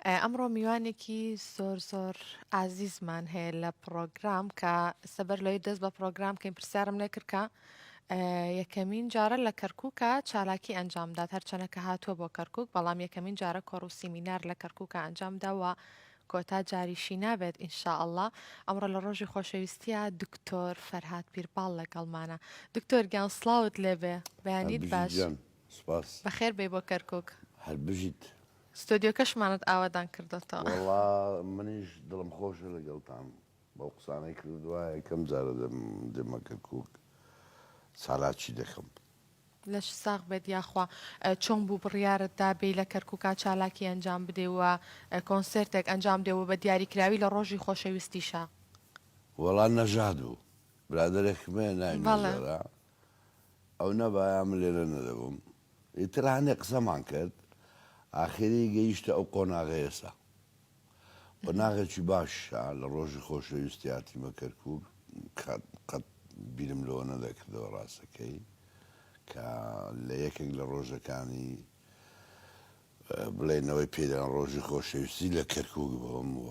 ئەمڕۆ میوانێکی زۆر زۆر ئازیزمان هەیە لە پڕۆگرام کە سەبەر لەوەی دەست بە پڕۆگرام کەین پرسیارم لێ کرد کە یەکەمین جارە لە کەرکووکە چالاکی ئەنجام دات هەرچەنە کە هاتووە بۆ کەرکووک بەڵام یەکەمین جارە کۆڕ و سیمینار لە کەرکووکە ئەنجام داوە کۆتا جاریشی نابێت ان شاء اللە ئەمڕۆ لە ڕۆژی خۆشەویستیە دکتۆر فەرهاد پیرباڵ لەگەڵمانە دکتۆر گیان سڵاوت لێبێ بەیانیت بژیت باش گیان سوپاس. بەخێر بێی بۆ کەرکوک. هەر بژیت. ستۆدیۆکەشمانت ئاوەدان کردۆتەوە. وەڵا منیش دڵم خۆشە لەگەڵتان بەو قسانەی کردت وایە یەکەم جارە دێمە کەرکوک چالاکی دەکەم. لەشت ساغ بێت یاخوا. چۆن بوو بڕیارت دا بێی لە کەرکوکا چالاکی ئەنجام بدەی و کۆنسێرتێک ئەنجام بدەی و بە دیاریکراوی لە ڕۆژی خۆشەویستیشا؟ وەڵا نەژاد بوو برادەرێکم هەیە ناوی نەژادە ئەو نەبایە من لێرە نەدەبووم ئیتر هەندێک قسەمان کرد ئاخری گەیشتە ئەو قۆناغەی ئێستا قۆناغێکی باشە لە ڕۆژی خۆشەویستی هاتیمە کەرکوک قەت بیرم لەوە نەدەکردەوە ڕاستەکەی کە لە یەکێک لە ڕۆژەکانی بڵێنەوەی پێدان ڕۆژی خۆشەویستی لە کەرکوک بم و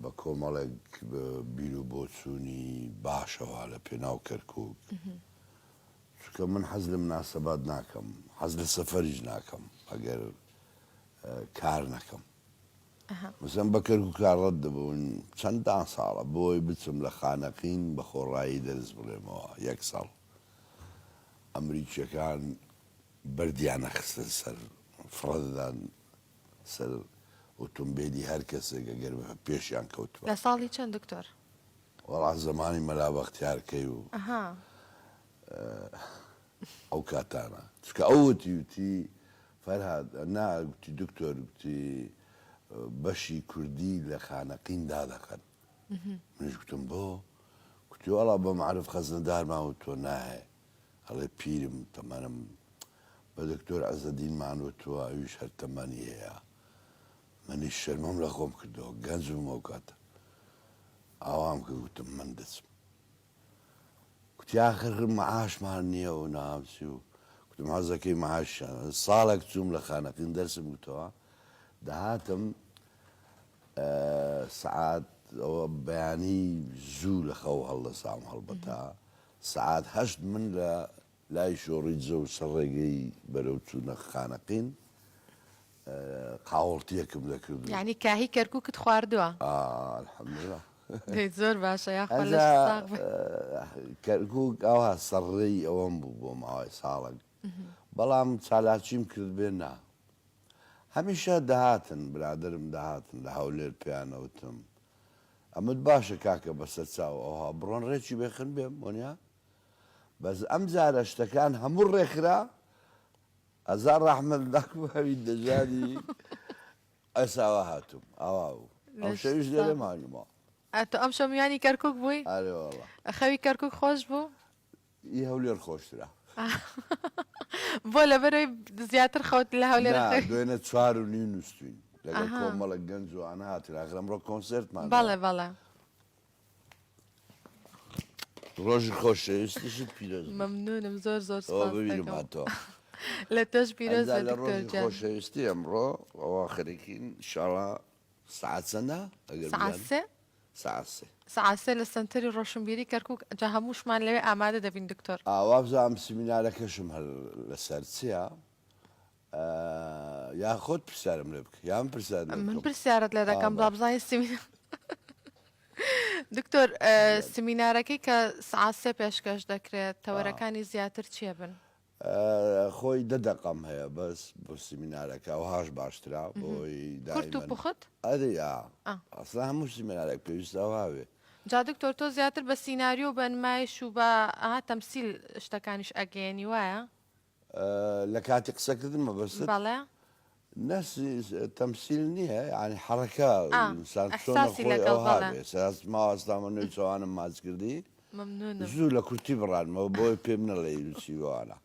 بە کۆمەڵێک بیر و بۆچوونی باشەوە لە پێناو کەرکوک چونکە من حەز لە مناسەبات ناکەم حەز لە سەفەریش ناکەم ئەگەر کار نەکەم مەسەن بە کەرکوکا ڕەت دەبوون چەندان ساڵە بۆی بچم لە خانەقین بە خۆڕایی دەرس بڵێمەوە یەک ساڵ ئەمریکیەکان بەردیانە خستە سەر فڕە دەدان سەر ئۆتۆمبێلی هەر کەسێک ئەگەر پێشیان کەوتبا. لە ساڵی چەند دکتۆر؟ وەڵا زەمانی مەلا بەختیار کەی و ئەو کاتانە چونکە ئەو وتی وتی فەرهاد نا گوتی دکتۆر گوتی بەشی کوردی لە خانەقین دادەخەن منیش گوتم بۆ گوتی وەڵا بە مەعرف خەزنەدارمان وتووە نایە ئەڵێ پیرم تەمەنم بە دکتۆر عزەدینمان وتووە ئەویش هەر تەمەنی هەیە منیش شەرمم لە خۆم کردەوە گەنج بووم ئەو کاتە ئاوام کرد گوتم من دەچم گوتی ئاخر معاشمان نییە و نامچی و گوتم حەزەکەی معاشیان ساڵێک چووم لە خانەقین دەرسم گوتەوە دەهاتم سەعات ئەوە بەیانی زوو لە خەو هەڵدەسام هەڵبەتە سەعات هەشت من لە لای شۆڕی جە و سەر ڕێگەی بەرەو چوونە خانەقین قاوەڵتیەکم دەکرد و. یانی کاهی کەرکوکت خواردووە؟ ئا الحمدللە. دەی زۆر باشە یاخوا لەشت ساغ بێ. کەرکوک ئەوها سەرڕێی ئەوەم بوو بۆ ماوەی ساڵێک بەڵام چالاکیم کردبێ نا هەمیشە دەهاتن برادەرم دەهاتن لە هەولێر پێیان ئەوتم ئەمت باشە کاکە بەسەر چاو ئەوها بڕۆن ڕێکی بێخن بێم وەنیا بەس ئەم جارە شتەکان هەموو ڕێکخرا هەزار ڕەحمەت لە باوی دەژادی ئەسا وا هاتووم ئاوا بوو ئەم شەویش لێرە ماوینەوە. ئەتۆ ئەمشەو میوانی کەرکوک بووی؟ ئەرێ وەڵا. خەوی کەرکوک خۆش بوو؟ ئی هەولێر خۆشترە. بۆ لەبەرئەوەی زیاتر خەوت لە هەولێر نا دوێنێ 4:30 نووستوین لەگەڵ کۆمەڵێک گەنج و ئەوانە هاتین ئاخر ئەمڕۆ کۆنسێرتمان هەیە. بەڵێ بەڵێ. ڕۆژی خۆشەویستیشت پیرۆز بێت. مەمنونم زۆر زۆر ئەوە سوپاست ببیرم دەکەم. هاتەوە. لە تۆش پیرۆز ئەنجا بێت لە دکتۆر ڕۆژی گیان. خۆشەویستی ئەمڕۆ ئەوە خەریکین ئیشاڵا سەعات چەندە ئەگەر سەعات بزانم؟ سێ. سەعات سێ. سەعات سێ لە سەنتەری ڕۆشنبیری کەرکوک جا هەمووشمان لەوێ ئامادە دەبین دکتۆر. ئا وابزانم سیمینارەکەشم هەر لەسەر چیە یا خۆت پرسیارم لێ بکە یا من پرسیارت لێ من بکەم؟ پرسیارت لێ ئا دەکەم با باش. بزانین سیمینار دکتۆر سیمینارەکەی کە سەعات سێ پێشکەش دەکرێت تەوەرەکانی زیاتر چیە بن؟ خۆی دە دەقەم هەیە بەس بۆ سیمینارەکە ئەوهاش باشترە بۆی کورت و دایمەن پوخت؟ ئەرێ یا ئا. ئەسڵەن هەموو سیمینارێک پێویستە ئەوها بێ. جا دکتۆر تۆ زیاتر بە سیناریۆ و بە نمایش و بە ئەها تەمسیل شتەکانیش ئەگەیەنی وایە؟ لە کاتی قسەکردن مەبەستت؟ بەڵێ. نە تەمسیل نییە یانی حەڕەکە ئا ئینسان چۆنە ئیحساسی خۆی لەگەڵ ئەوها بەڵێ. بێ سەراست ماوەستامە نوێ چاوانم ماچ کردی مەمنونم. زوو لە کورتی بڕانمەوە بۆی پێم نەڵێی و چی وانە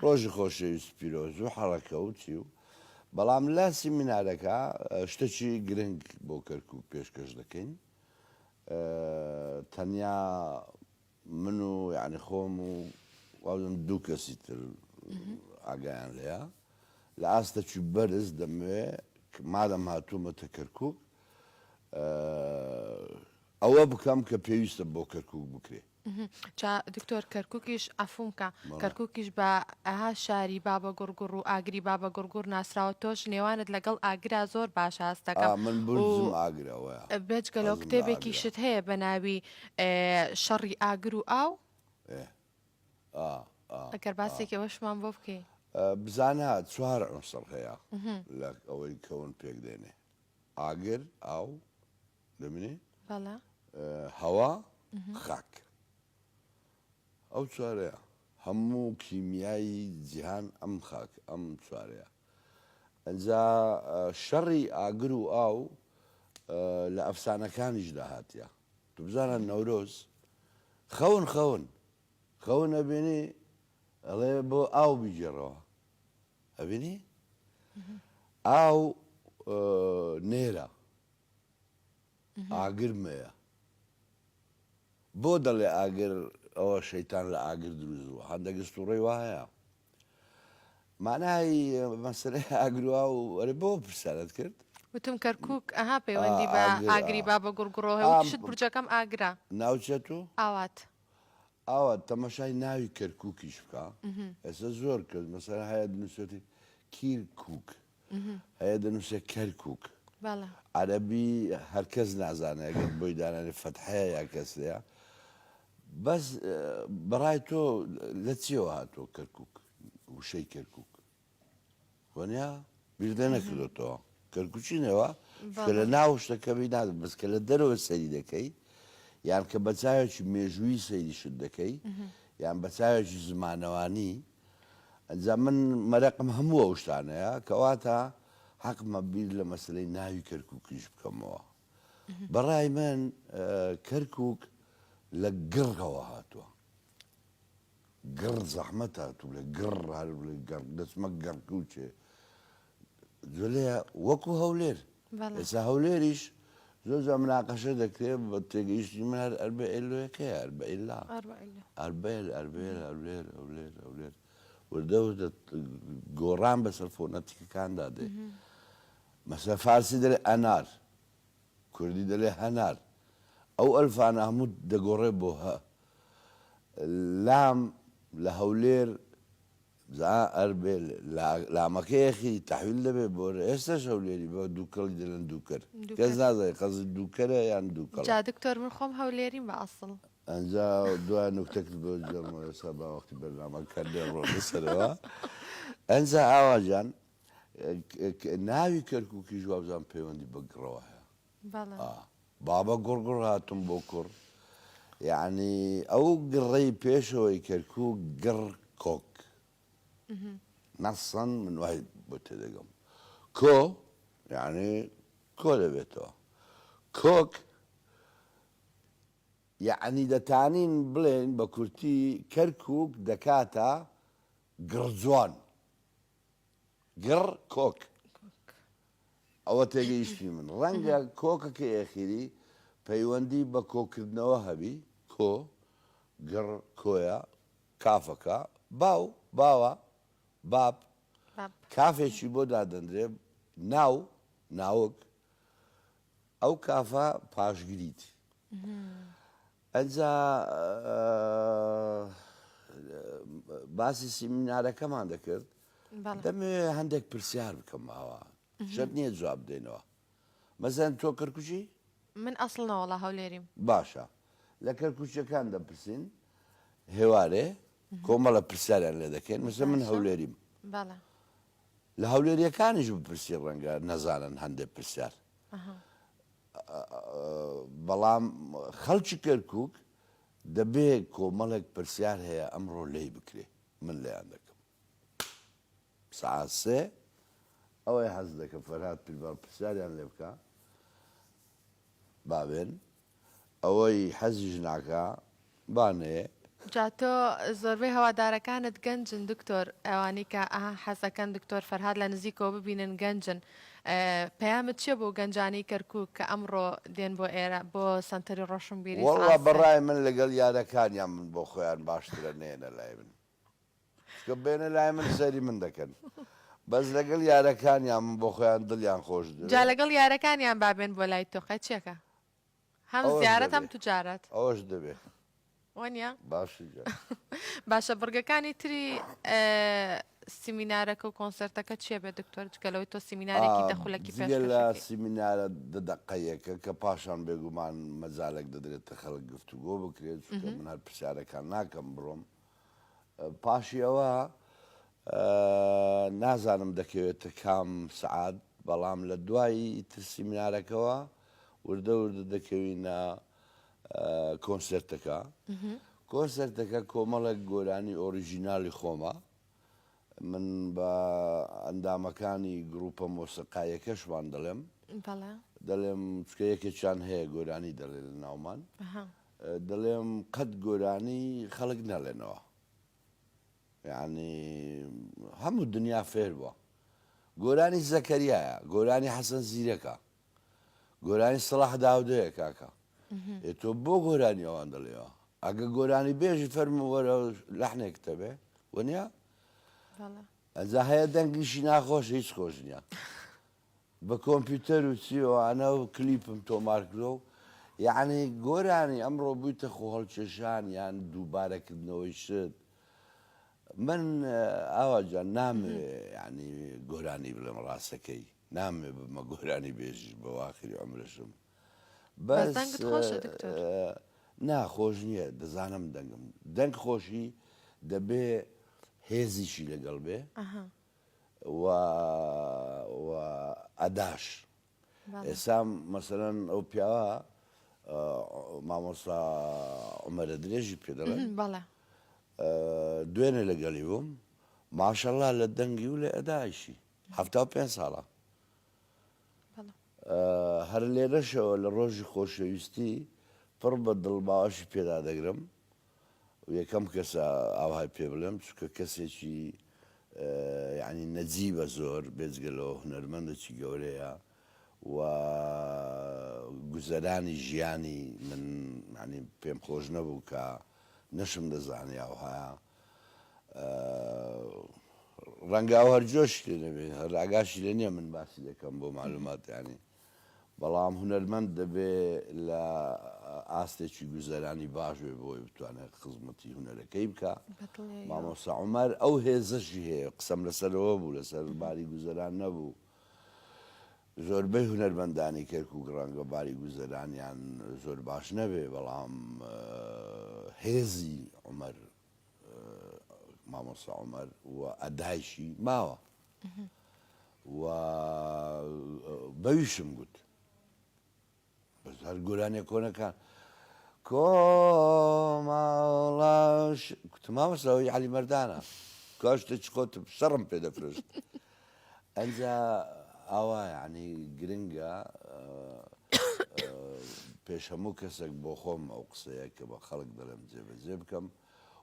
ڕۆژی خۆشەویست پیرۆز و حەڕەکە و چی و بەڵام لە سیمینارەکە شتەکی گرنگ بۆ کەرکوک پێشکەش دەکەین تەنیا من و یانی خۆم و وابزانم دوو کەسی تر ئاگایان لێیە. لە ئاستەکی بەرز دەمەوێ مادەم هاتوومەتە کەرکووک ئەوە بکەم کە پێویستە بۆ کەرکووک بکرێ. جا دکتۆر کەرکوکیش عەفوم کە کەرکوکیش بە ئەها شاری بابە گوڕگوڕ و ئاگری بابە گوڕگوڕ ناسراوە تۆش نێوانت لەگەڵ ئاگرا زۆر باشە هەست دەکەم من و بورجم ئاگرە وەیە بێجگە لەوە حەزم لە ئاگرە. کتێبێکیشت هەیە بە ناوی شەڕی ئاگر و ئاو ئێ ئا ئا ئەگەر ئا باسێکی ئەوەشمان بۆ بکەی. بزانە چوار عونسڕ هەیە لە ئەوەی کەون پێک دێنێ ئاگر ئاو دەبینی؟ بەڵێ. هەوا، خاک. ئەو چوارەیە. هەموو کیمیای جیهان ئەم خاک ئەم چوارەیە. ئەنجا شەڕی ئاگر و ئاو لە ئەفسانەکانیشدا هاتیە. تو بزانە نەورۆز خەون خەون خەون ئەبینی ئەڵێ بۆ ئاو بیگێڕەوە ئەبینی ئاو نێرە ئاگر مەیە بۆ دەڵێ ئاگر ئەوە شەیتان لە ئاگر دروست بووە هەندێک ئستوڕەی وا هەیە مانای مەسەلەی ئاگر و ئاو ئەرێ بۆ پرسیارت کرد وتم کەرکوک ئەها پەیوەندی بە ئاگری بابە گوڕگوڕەوە هەیە وتیشت بورجەکەم ئاگرە. ناوچە تۆ؟ ئاوات. ئاوا تەمەشای ناوی کەرکوکیش بکە ئێستا زۆر کەس مەسەلەن هەیە دنوسێتی کیرکوک هەیە دەنووسێ کەرکوک. بەڵێ. عەرەبی هەر کەس نازانێ ئەگەر بۆی دانانێ فەتحەیە یا کەسرەیە بەس بەڕای تۆ لە چیەوە هاتووە کەرکوک وشەی کەرکوک وەنیا بیر لێ نەکردۆتەوە کەرکوکی نەوە کە لە ناو شتەکە بی نادە بەس کە لە دەرەوە سەیری دەکەی یان کە بە چاوێکی مێژوویی سەیری شت دەکەی یان بە چاوێکی زمانەوانی ئەنجا من مەرەقم هەموو ئەو شتانەیە، کەواتە حەقمە بیر لە مەسەلەی ناوی کەرکووکیش بکەمەوە. بە ڕای من کەرکووک لە گڕەوە هاتووە. گڕ زەحمەتە تو بڵێ گڕ هەر بڵێ گڕ دەچمە گڕکووچێ. جولەیە وەکو هەولێر. ئێستا هەولێریش زۆر جار مناقەشە دەکرێ بە تێگەیشتنی من هەر ئەربەئێلۆیەکەیە ئەربەئێلا ئەربەئێل ئەربێل هەولێر هەولێر هەولێر وردە وردە گۆڕان بەسەر فۆنەتیکەکاندا دێ مەسە فارسی دەلێ ئەنار کوردی دەلێ هەنار ئەو ئەلفانە هەموو دەگۆڕێ بۆ هە لام لە هەولێر جا ئەربێ لامەکە یەخی تەحویل دەبێ بۆ ئێستاش هەولێری بە دووکەڵی دەلێن دووکەر کەس نازانێ قەزی دووکەرە یان دووکەڵە. جا دکتۆر من خۆم هەولێریم بە ئەسڵ. ئەنجا دوا نوکتەکت بۆ جەمەوە ئێستا با وەختی بەرنامەکە لێ ڕۆنە سەرەوە ئەنجا ئاوا جان ناوی کەرکوکیش وابزانم پەیوەندی بە گڕەوە هەیە. بەڵێ. ئا بابە گوڕ گوڕ هاتم بۆ کوڕ یەعنی ئەو گڕەی پێشەوەی کەرکوک گڕ کۆک نەسەن من وای بۆ تێدەگەم کۆ یەعنی کۆ دەبێتەوە کۆک یەعنی دەتانین بڵێن بە کورتی کەرکوک دەکاتە گڕجوان گڕ کۆک ئەوە تێگەیشتنی من ڕەنگە کۆکەکەی ئەخیری پەیوەندی بە کۆکردنەوە هەبی کۆ گڕ کۆیە کافەکە باو باوە باب کافێکی بۆ دادەندرێ ناو ناوک ئەو کافە پاشگریت ئەنجا باسی سیمینارەکەمان دەکرد دەمەوێ هەندێک پرسیار بکەم ئاوا شەرت نییە جواب بدەینەوە مەسەن تۆ کەرکوکی؟ من ئەسڵ نەوەڵا هەولێریم. باشە لە کەرکوکیەکان دەپرسین هێوارێ کۆمەڵە پرسیاریان لێ دەکەین مەسەن من هەولێریم لە هەولێریەکانیش بپرسی ڕەنگە نەزانن هەندێک پرسیار بەڵام خەڵکی کەرکوک دەبێ کۆمەڵێک پرسیار هەیە ئەمڕۆ لێی بکرێ من لێیان دەکەم سەعات سێ ئەوەی حەز دەکە فەرهاد پیرباڵ پرسیاریان لێ بکا با بێن ئەوەی حەزیش ناکا با نەیێ. جا تۆ زۆربەی هەوادارەکانت گەنجن دکتۆر ئەوانەی کە ئەها حەزەکەن دکتۆر فەرهاد لە نزیکەوە ببینن گەنجن پەیامت چیە بۆ گەنجانی کەرکوک کە ئەمڕۆ دێن بۆ ئێرە بۆ سەنتەری ڕۆشنبیری وەڵا سەعات سێ؟ بەڕای من لەگەڵ یارەکانیان بن بۆ خۆیان باشترە نەیەنە لای من. چونکە بێنە لای من سەیری من دەکەن. بەس لەگەڵ یارەکانیان من بۆ خۆیان دڵیان خۆش جا دەوێ. لەگەڵ یارەکانیان با بێن بۆ لای تۆ قەی چیەکە هەم ئەوەش زیارەت هەم دەبێ توجارەت. ئەوەش دەبێ. وەنیە؟ باشە گیان. باشە بڕگەکانی تری سیمینارەکە و کۆنسێرتەکە چیە بێ دکتۆر جگە لەوەی تۆ سیمینارێکی دە خولەکی جگە لە پێشکەشەکەی؟ سیمینارە دە دەقەیەکە کە پاشان بێگومان مەجالێک دەدرێتە خەڵک گفتوگۆ بکرێت چونکە من هەر پرسیارەکان ناکەم بڕۆم پاشی ئەوە نازانم دەکەوێتە کام سەعات بەڵام لە دوای تر سیمینارەکەوە وردە وردە دەکەوینە کۆنسێرتەکە. کۆنسێرتەکە کۆمەڵێک گۆرانی original ی خۆمە. من بە ئەندامەکانی گروپە مۆسیقاییەکەشمان دەڵێم. دەڵێم چونکە یەکێکیان هەیە گۆرانی دەڵێ لە ناومان. دەڵێم قەت گۆرانی خەڵک نەڵێنەوە. یانی هەموو دنیا فێر بووە. گۆرانی زەکەریایە، گۆرانی حەسەن زیرەکە. گۆرانی سەڵاح داودەیە کاکە ئێ تۆ بۆ گۆرانی ئەوان دەڵێەوە ئەگە گۆرانی بێژی فەرموو وەرە لەحنێک تەبێ وەنیە ئەجا هەیە دەنگیشی ناخۆش هیچ خۆش نییە بە کۆمپیوتەر و چیوانە و کلیپم تۆمار کردو و یعنی گۆرانی ئەمڕۆ بوویتە خۆ هەڵکێشان یان دووبارەکردنەوەی شت من ئاوا جان نامەوێ یعنی گۆرانی بڵێم ڕاستەکەی نامەوێ ببمە گۆرانی بێژیش بە واخری عومرشم بەس بەس دەنگت خۆشە دکتۆر. نا خۆش نییە دەزانم دەنگم دەنگ خۆشی دەبێ هێزیشی لەگەڵ بێ ئەها و و ئەداش بەڵێ. ئێستا مەسەلەن ئەو پیاوە مامۆستا عومەرە درێژی پێ دەڵێن بەڵێ. دوێنێ لەگەڵی بووم ماشەڵا لە دەنگی و لە ئەدایشی 75 ساڵە هەر لێرەشەوە لە ڕۆژی خۆشەویستی پڕ بە دڵ باوەشی پێدا دەگرم و یەکەم کەسە ئاوهای پێ بڵێم چونکە کەسێکی یعنی نەجیبە زۆر بێجگە لەوە هونەرمەندێکی گەورەیە و گوزەرانی ژیانی من یعنی پێم خۆش نەبوو کە نەشم دەزانی ئاوهایە ڕەنگە ئەو هەر جۆشی لێ نەبێ هەر ئاگاشی لێ نییە من باسی دەکەم بۆ معلومات ینی بەڵام هونەرمەند دەبێ لە ئاستێکی گوزەرانی باش بێ بۆی بتوانێت خزمەتی هونەرەکەی بکە مامۆستا عومەر ئەو هێزەشی هەیە قسەم لەسەرەوە بوو لەسەر باری گوزەران نەبوو زۆربەی هونەرمەندانی کەرکوک ڕەنگە باری گوزەرانیان زۆر باش نەبێ بەڵام هێزی عومەر مامۆستا عومەر و ئەدایشی ماوە و بەویشم گوت بەس هەر گۆرانیە کۆنەکان کۆمەڵەش گوتم مامۆستا ئەوەی عەلی مەردانە کاش تۆ چ خۆت شەڕم پێ دەفرۆشت ئەنجا ئاوا یعنی گرنگە پێش هەموو کەسێک بۆ خۆم ئەو قسەیە کە بە خەڵک دەڵێم جێبەجێ بکەم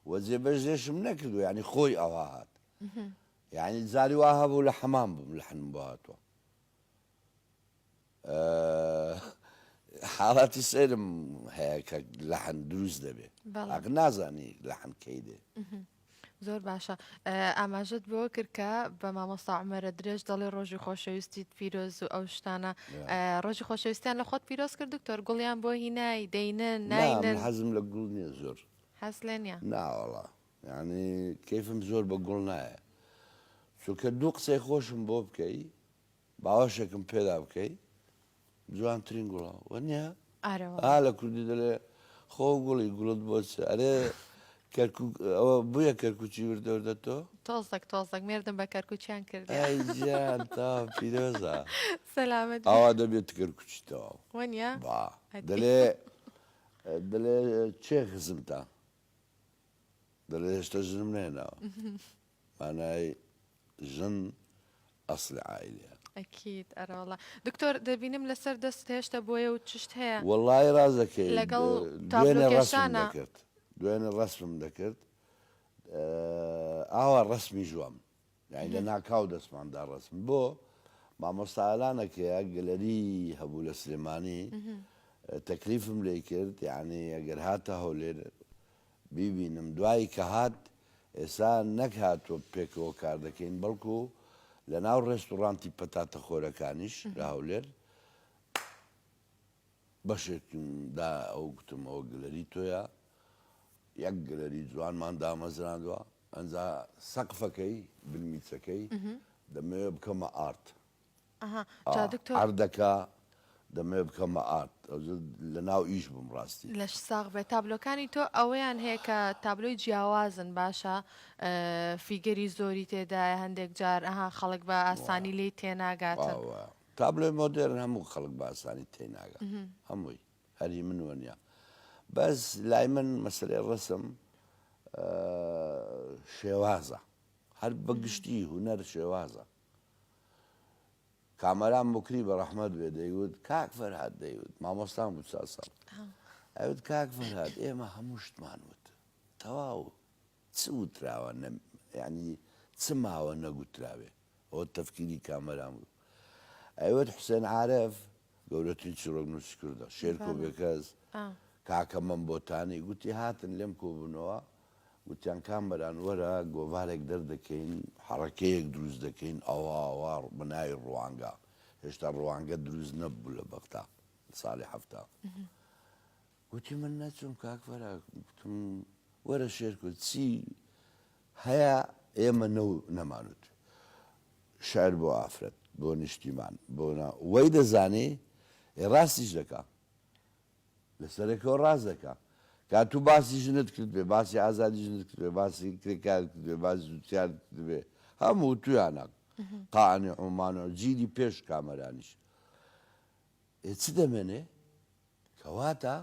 و جێبەجێشم نەکردو یعنی خۆی ئەوها هات یعنی جاری وا هەبوو لە حەمام بووم لەحنم بۆ هاتووە حاڵاتی سەیرم هەیە کە لەحن دروست دەبێ ئەق نازانی لەحن کەی دێ. زۆر باشە ئاماژەت بەوە کرد کە بە مامۆستا عومەرە درێژ دەڵێ ڕۆژی خۆشەویستیت پیرۆز و ئەو شتانە ڕۆژی خۆشەویستیان لە خۆت پیرۆز کرد دکتۆر گوڵیان بۆ هینای دەینن ناینن حەزم لە گوڵ نییە زۆر حەز لێ نییە ناوەڵا یعنی کەیفم زۆر بە گوڵ نایە چونکە دوو قسەی خۆشم بۆ بکەی باوەشێکم پێدا بکەی جوانترین گوڵە وەنیە؟ ئارە وەڵا. ئا لە کوردی دەلێ خۆ گوڵی گوڵت بۆ چ ئەرێ کەرکوک ئەوە بویە کەرکوکی وردە وردە تۆ؟ تۆزەک تۆزەک مێردم بە کەرکوکیان کردیە. ئەی گیان تەواو پیرۆزە. سەلامەت بی. ئاوا دەبێت کەرکوکی تەواو. وەنیە؟ با ئەدی. دەلێ دەلێ کێ خزمتە؟ دەلێ هێشتا ژنم نەهێناوە. مانای ژن ئەسڵی عائیلەیە. ئەکید ئەرەوەڵا دکتۆر دەبینم لەسەر دەستت هێشتا بۆیە و چشت هەیە. وەڵایی ڕاست دەکەی لەگەڵ دوێنێ تابلۆ ڕەسمم کێشانە. دەکرد دوێنێ ڕەسمم دەکرد ئاوا ڕەسمی ژوام یانی لە ناکاو دەستمان دا ڕەسم بۆ مامۆستا ئالانەکەیە گەلەری هەبوو لە سلێمانی تەکلیفم لێ کرد یانی ئەگەر هاتە هەولێر بیبینم دوایی کە هات ئێستا نەک هاتووە پێکەوە کار دەکەین بەڵکو. لە ناو ڕێستوڕانتی پەتاتەخۆرەکانیش لە هەولێر بەشێکم دا ئەو گوتم ئەوە گلەری تۆیە یەک گلەری جوانمان دامەزراندوە ئەنجا سەقفەکەی بنمیچەکەی دەمەوێ بکەمە art. ئەها جا دکتۆر. عەردەکە دەمەوێ بکەمە art لە ناو ئیش بووم ڕاستی. لەش ساغ بێت تابلۆکانی تۆ ئەوەیان هەیە کە تابلۆی جیاوازن باشە figure ی زۆری تێدایە هەندێک جار ئەها خەڵک بە ئاسانی لێی تێناگاتن. تابلۆی مۆدێرن هەموو خەڵک بە ئاسانی تێناگا هەمووی هەر هی من وەنیە بەس لای من مەسەلەی ڕەسم شێوازە هەر بە گشتی هونەر شێوازە کامەران موکری بە ڕەحمەت بێ دەیوت کاک فەرهاد دەیوت مامۆستام بوو چا ساڵ ئەوت کاک فەرهاد ئێمە هەموو شتمان وت تەواو چ وتراوە یعنی چ ماوە نەگوتراوێ ئەوە تەفکیری کامەران بوو ئەیوت حوسێن عارف گەورەترین چیڕۆکنووسی کوردە شێرکۆ بێکەس کاکە مەم بۆتانی گوتی هاتن لێم کۆبوونەوە گوتیان کامەران وەرە گۆڤارێک دەردەکەین حەڕەکەیەک دروست دەکەین ئەوا ئەوا بە ناوی ڕوانگە هێشتا ڕوانگە دروست نەبوو لە بەغدا ساڵی 70 گوتی من نەچووم کاک فەرا گوتم وەرە شێرکۆ چی هەیە ئێمە نەو نەمانوت شعر بۆ ئافرەت بۆ نیشتیمان بۆ نا وەی دەزانێ ئێ ڕاستیش دەکا لەسەرێکەوە ڕاست دەکا کا تو باسی ژنت کرد بێ باسی ئازادی ژنت کرد بێ باسی کرێکارت کرد بێ باسی جوتیارت کرد بێ هەموو تویانە قانع و مانع جیلی پێش کامەرانیش ئێ چ دەمێنێ کەواتە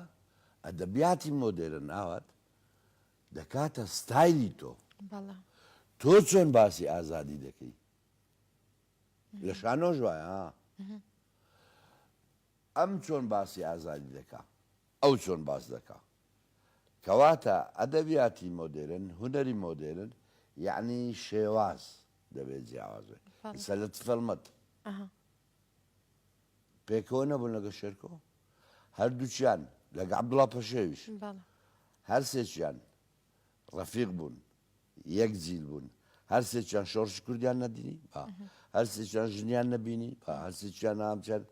ئەدەبیاتی مۆدێرن ئاوات دەکاتە ستایلی تۆ تۆ چۆن باسی ئازادی دەکەی لە شانۆش وایە ها ئەم چۆن باسی ئازادی دەکا ئەو چۆن باس دەکا کەواتە ئەدەبیاتی مۆدێرن هونەری مۆدێرن یەعنی شێواز دەبێت جیاواز بێت سەلەت فەلمەت پێکەوە نەبوون لەگە شێرکۆ هەردووکیان لەگە عەبدوڵا پەشێویش هەرسێکیان ڕەفیق بوون یەک جیل بوون هەرسێکیان شۆڕشی کوردیان نەدینی با هەرسێکیان ژنیان نەبینی با هەرسێکیان نامچەن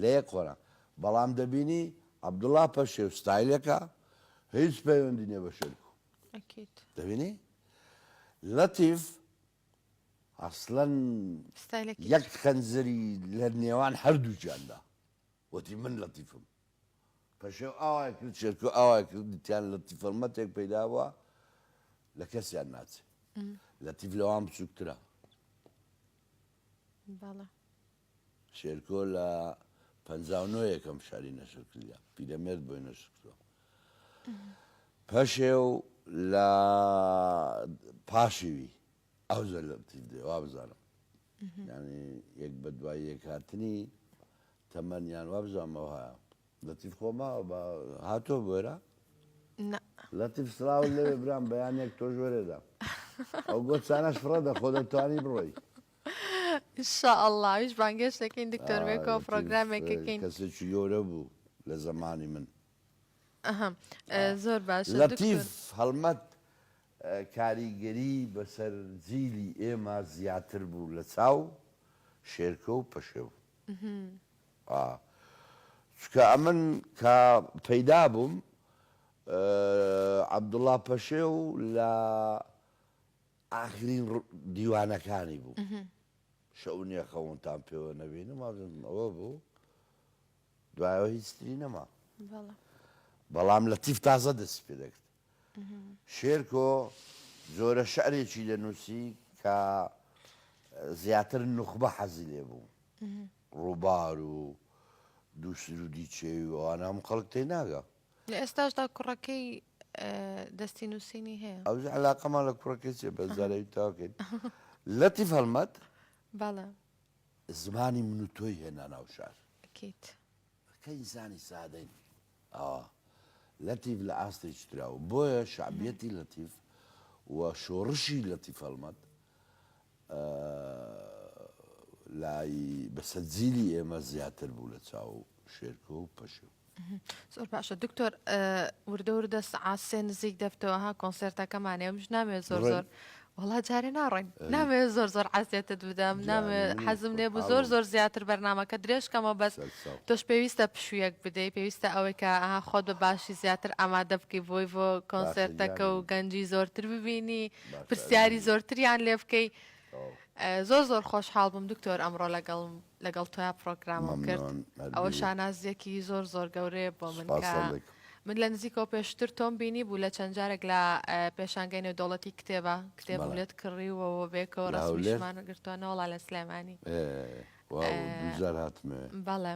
لە یەک قۆنا بەڵام دەبینی عەبدوڵا پەشێو ستایلێکە هیچ پەیوەندی نییە بە شێرکۆ دەبینی لەتیف ئەسڵەن یەک خەنجەری لە نێوان هەردووکیاندا وتی من لەتیفم پەشێو ئاوای کرد شێرکۆ ئاوای کرد دیتیان لەتیف هەڵمەتێک پەیدا بووە لە کەسیان ناچێ لەتیف لەوان بچووکترە شێرکۆ لە 59 یەکەم شاری نەشر کردیا پیرەمێرد بۆی نەشر کردووە پەشێو لە پاشیوی ئەو زۆر لەتیف دێ وابزانم یانی یەک بە دوای یەک هاتنی تەمەنیان وابزانم ئەوهایە لەتیف خۆ ماوە بە هاتۆ بۆێرە نا. لەتیف سڵاوت لێبێ برام بەیانێک تۆش وەرێرە ئەو گۆچانەش فڕە دە خۆ دەتوانی بڕۆی. ان شاء اللە ئەویش بانگێشت دەکەین دکتۆر بێکەوە لەتیف پڕۆگرامێکەکەین. کەسێکی گەورە بوو لە زەمانی من. ئەها زۆر باشە دکتۆر. لەتیف هەڵمەت کاریگەری بەسەر جیلی ئێمە زیاتر بوو لە چاو شێرکۆ و پەشێو. ئا چونکە ئەمن کە پەیدا بووم عەبدوڵا پەشێو لە ئاخرین دیوانەکانی بوو. شەو نییە خەونتان پێوە نەبینم وابزانم ئەوە بوو. دوایەوە هیچ تری نەما. بەڵام لەتیف تازە دەستی پێ دەکرد. شێرکۆ جۆرە شعرێکی دەنووسی کە زیاتر نوخبە حەزی لێ بوو. ڕووبار و دوو سروودی چێوی و ئەوانە هەموو خەڵک تێی ناگا. لە ئێستاشدا کوڕەکەی دەستی نووسینی هەیە. ئەوجا عەلاقەمان لە کوڕەکەی چیە بەس جارێ تەواو کەین. لەتیف هەڵمەت. بەڵێ. زمانی من و تۆی هێنا ناو شار. ئەکید. کە ئینسانی سادەین ئاوا لەتیف لە ئاستێکی ترا و بۆیە شەعبیەتی لەتیف و شۆڕشی لەتیف هەڵمەت لای بەسەر جیلی ئێمە زیاتر بوو لە چاو شێرکۆ و پەشێو. زۆر باشە دکتۆر وردە وردە سەعات سێ نزیک دەبتەوە ها کۆنسێرتەکەمانێ ئەمش نامەوێت زۆر زۆر. وەڵا جارێ ناڕۆین نامەوێت زۆر زۆر عەزێتت بدەم نامەوێت حەزم لێ بوو زۆر زۆر زیاتر بەرنامەکە درێژ کەمەوە بەس تۆش پێویستە پشوویەک بدەی پێویستە ئەوەی کە ئەها خۆت بە باشی زیاتر ئامادە بکەی بۆی بۆ کۆنسێرتەکە و گەنجی زۆرتر ببینی پرسیاری زۆرتریان لێ بکەی زۆر زۆر خۆشحاڵ بووم دکتۆر ئەمڕۆ لەگەڵ لەگەڵ تۆیا پرۆگرامم کرد ئەوە شانازیەکی زۆر زۆر گەورەیە بۆ من کە من لە نزیکەوە پێشتر تۆم بینی بوو لە چەند جارێک لە پێشانگەی نێودەوڵەتی کتێبە کتێبم لێت کڕیوەوە بێکەوە ڕەسمیشمان گرتووە نەوەڵا لە سلێمانی بەڵێ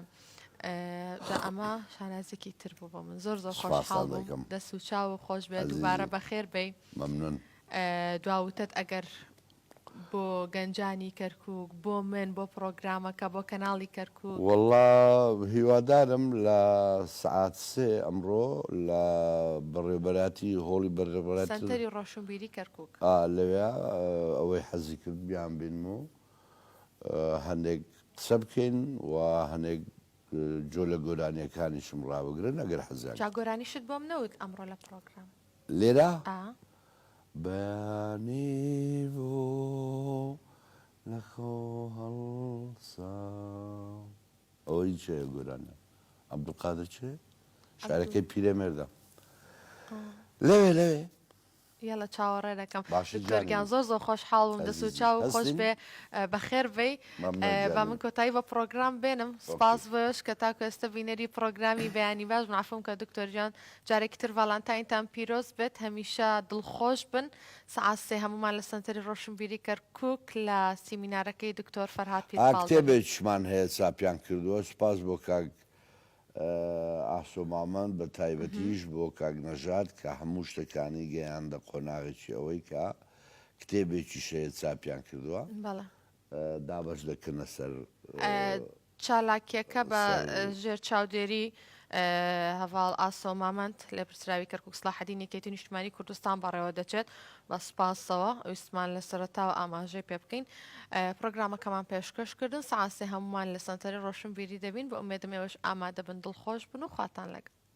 جا ئەمە شانازێکی تر بوو بۆ من زۆر زۆر خۆشحاڵ بووم دەست و چاو و خۆش بێت دووبارە بەخێر بێی دواوتت ئەگەر بۆ گەنجانی کەرکوک، بۆ من، بۆ پڕۆگرامەکە، بۆ کەناڵی کەرکوک. وەڵا هیوادارم لە سەعات سێ ئەمڕۆ لە بەڕێوبەراتی هۆڵی بەڕێوبەراتی. سەنتەری ڕۆشنبیری کەرکوک. ئا لەوێ ئەوەی حەزی کرد بیانبینم و هەندێک قسە بکەین و هەندێک جۆ لە گۆرانیەکانیشم ڕابگرن ئەگەر حەزیان جا کرد. گۆرانیشت بۆم نەوت ئەمڕۆ لە پڕۆگرام. لێرە؟ ئا. بەیانی بوو لە خەو هەڵسام. ئەوە هی کێیە گۆرانیە؟ عەبدولقادر کێ؟ شعرەکەی پیرەمێردە. لەوێ لەوێ. یەڵە چاوەڕێ دەکەم. باشە دکتۆر گیانی گیان من. زۆر زۆر خۆشحاڵ بووم دەست و ئەزیزی. چاوو خۆش هەستین؟ بێ بەخێر بێی. مەمنون با گیانی من من. کۆتایی بە پڕۆگرام بێنم. okay. سپاس بۆ ئێوەش کە تاکو ئێستە بینەری پڕۆگرامی بەیانی باش بوون. عەفوم کە دکتۆر گیان جارێکی تر ڤالانتاینتان پیرۆز بێت هەمیشە دڵخۆش بن سەعات سێ هەموومان لە سەنتەری ڕۆشنبیری کەرکوک لە سیمینارەکەی دکتۆر فەرهاد ئا پیرپاڵ دەبین. کتێبێکیشمان هەیە چاپیان کردووە سوپاس بۆ کاک ئاسۆ مامەند بە تایبەتیش بۆ کاک نەژاد کە هەموو شتەکانی گەیاندە قۆناغێکی ئەوەی کە کتێبێکیش هەیە چاپیان کردووە بەڵێ. دابەش دەکردنە سەر چالاکییەکە بە ژێر چاودێری هەڤاڵ ئاسۆ مامەند لێپرسراوی کەرکوک سڵاحەدین یەکێتی نیشتمانی کوردستان بەڕێوە دەچێت بە سوپاسەوە ویستمان لە سەرەتاوە ئاماژەی پێ بکەین پرۆگرامەکەمان پێشکەش کردن سەعات سێ هەمومان لە سەنتەری ڕۆشنبیری دەبین بە ئومێدم ئێوەش ئامادە بن دڵخۆش بن و خواتان لەگەڵ.